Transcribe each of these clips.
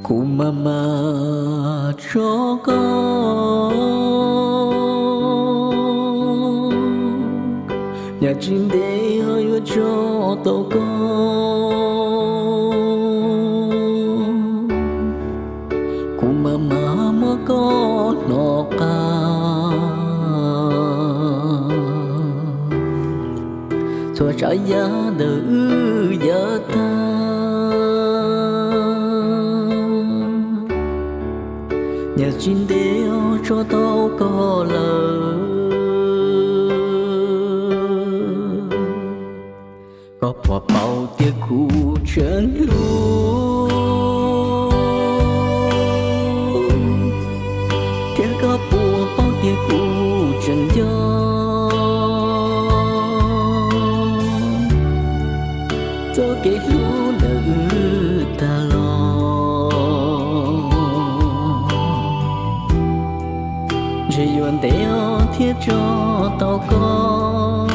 Kuv maj mam tso koj, yam tsis ntev ho yuav tso tau koj. Kuv maj mam muab koj hnov qab, txhua tsav yam ntawm wb yav tag, yam tsis ntev ho tso tau koj lawm. Koj puas paub tias kuv tseem hlub, thiab koj puas paub tias kuv tseem nco txoj kev hlub ntawm wb tag los. Ntshe yuav ntev os thiaj tso tau koj.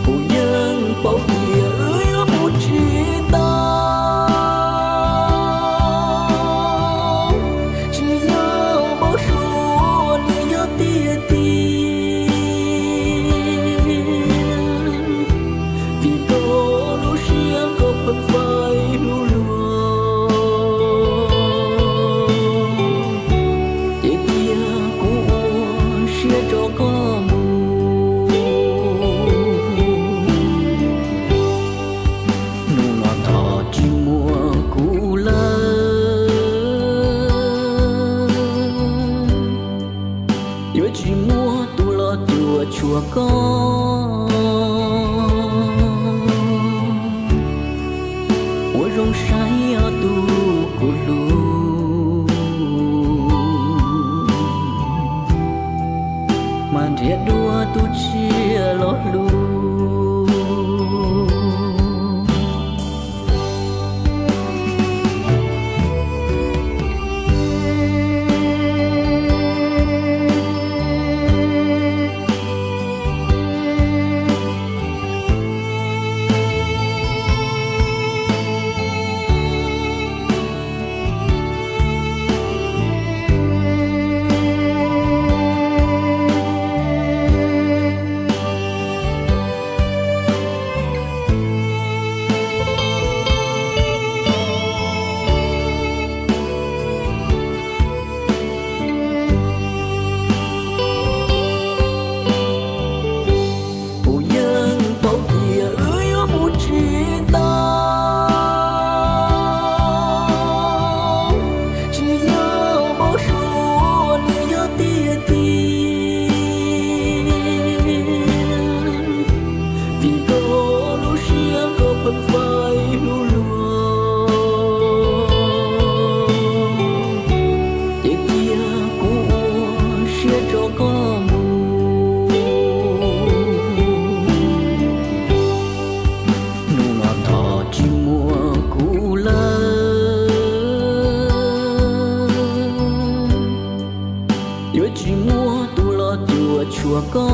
Kuv yeej paub tias wb yuav mus tsis tau, tsis yog npau suav li yog tiag tiag. Vim koj lub siab koj pheej faib hlub luag, ces cia kuv ua siab tso koj mus. Hnub no thov tsis muaj kuv lawm, yuav tsis muaj tus los cuam tshuam koj. Ua zoo saib ob tug kuv hlub, mas nrhiav dua tus tshiab los hlub. Kuv yeej paub tias wb yuav mus tsis tau, tsis yog npau suav li yog tiag tiag. Vim koj lub siab koj pheej faib hlub luag, ces cia kuv ua siab tso koj mus. Hnub no thov tsis muaj kuv lawm, yuav tsis muaj tus los cuam tshuam koj.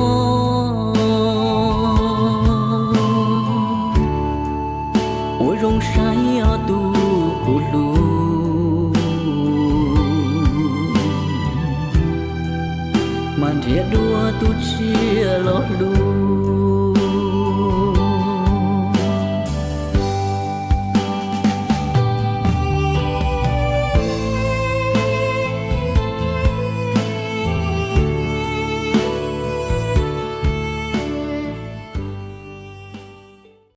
Ua zoo saib ob tug kuv hlub, mas nrhiav dua tus tshiab los hlub.